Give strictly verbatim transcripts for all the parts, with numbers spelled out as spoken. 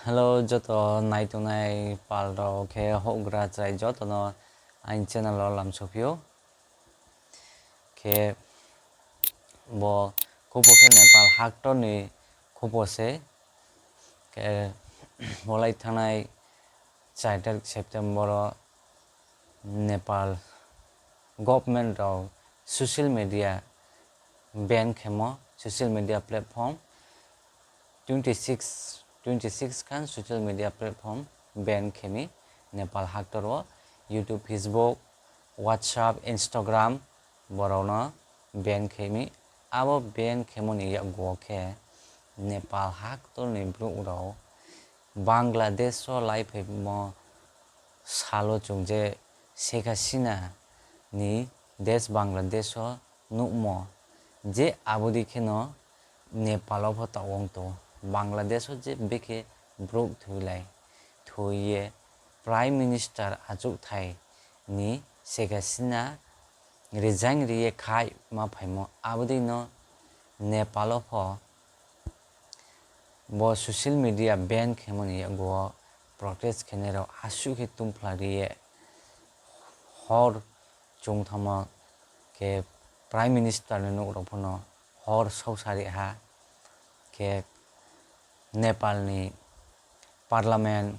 Hello, joto naitongnai pal rok khe houhgra chwrai jotono ani channel o lamsokphio. Khe bo khupo khe Nepal haktorni khupo se. Khe bolai thangnai char tarik September o Nepal government rok social media ban khemo, social media platform twenty six, twenty six khan social media platform ban khemi Nepal haktor o, YouTube, Facebook, WhatsApp, Instagram borokno ban khemi. Abo ban khemoni yakgo khe Nepal haktorni borok rok Bangladesh o lai phaimo salo chwng je Sheikh Hasina ni desh Bangladesh o nukmo je abodi kheno Nepal o pho ta wng tongo. Bangladesh o je bekhe borok thwi lai, thwi ye Prime Minister achukthai ni Sheikh Hasina resign riye khai ma phaimo. Abodi no Nepal o pho bo social media ban khemoni yakgo protest khenai rok aswk khe tungphla riye hor chwng thangma khe Prime Minister ni nuk rok phano hor sausa ri ha khe Nepal ni Parliament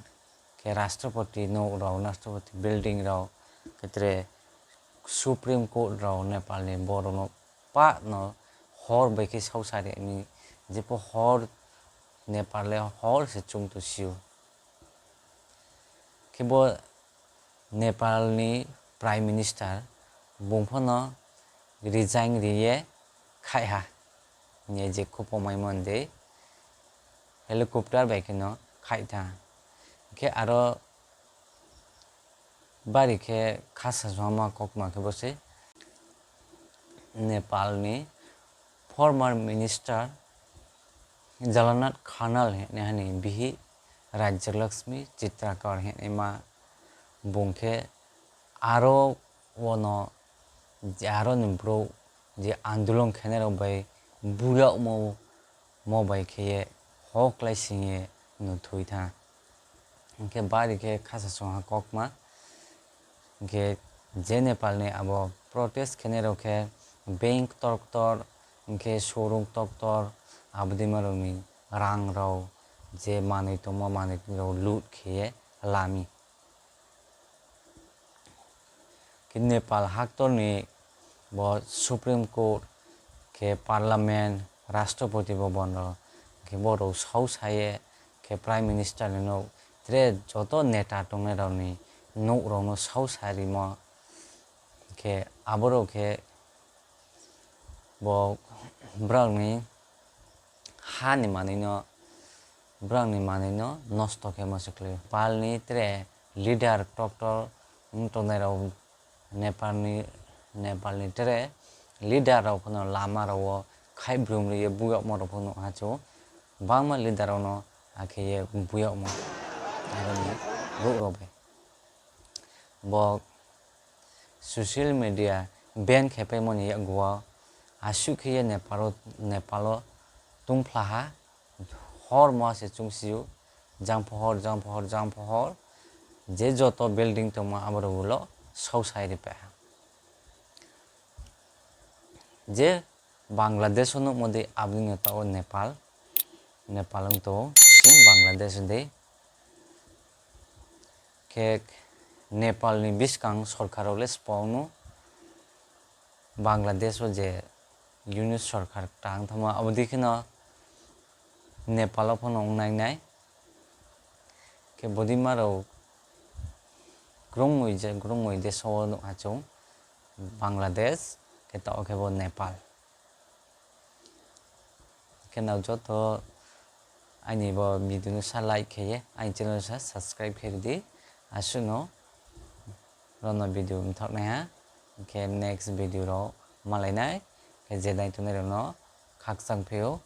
khe Rashtrapati nuk rok, Rashtrapati building rok, khe tre Supreme Court rok Nepal ni borok no pa no hor bai khe sausa ri ni, jepho hor Nepal le hor se chwng to sio. Khe bo Nepal ni Prime Minister bung phano resign riye khai ha, ni je khupo mai mon de helicopter bai kheno khai tha. Khe aro bari khe khasa songma kokma khe bo se Nepal ni former minister Jalanath Khanal hinwi hani bihi Rajya Lakshmi Chitrakar hinwi ma bung khe aro ono je aro ni borok je andolon khainai rok bai buyakmo mo bai khe ye hok lai sing ye no thwi tha. Hinkhe bari khe khasa songha kokma. Hinkhe je Nepal ni abo protest khainai rok khe bank tor tor, hinkhe showroom tor tor, abodima rok ni rang rok je manwi tongma manwi rok loot khe ye lami. Khe Nepal haktor ni bo Supreme Court khe Parliament, Rashtrapati Bhavan rok khe borok sau saye khe Prime Minister ni nuk, tre joto neta tongnai rok ni nuk rok no sau sa rimo. Khe aborok khe bo borok ni ha ni manwi no, borok ni manwi no nosto khe ma se khlai. Nepal ni tre leader tok tok wng tongnai rok, Nepal ni, Nepal ni tre leader rok phano lama rok o khai brum rwi buyakma rok phano ha chu bangma leader rok no akhe ye buyakma aro ni borok rok bai. Bo social media ban khe paimani yakgo aswk khe ye Nepal o, Nepal o tungphla ha, hor moha se chwng sio, jang pohor, jang pohor, jang pohor, je joto building tongma aborok ulo sau sai ri pai ha. Je Bangladesh o nukmo de aboni no tao Nepal, Nepal wng to same Bangladesh de. Khe Nepal ni bwskang sorkar rok le swpang no Bangladesh o je unit sorkar tang thangma abo dei kheno Nepal o phano wng nai nai. Khe bodima rok kwrwngmwi je, kwrwngmwi desh o nukha chwng Bangladesh, khe tao khe bo Nepal. Khe no joto ani bo video no sa like khe ye, ani channel no sa subscribe khe rwdi. Aswk no rono video mthok nai ha, khe next video rok malai nai, khe je nai tongnai rok no khakchang pheo,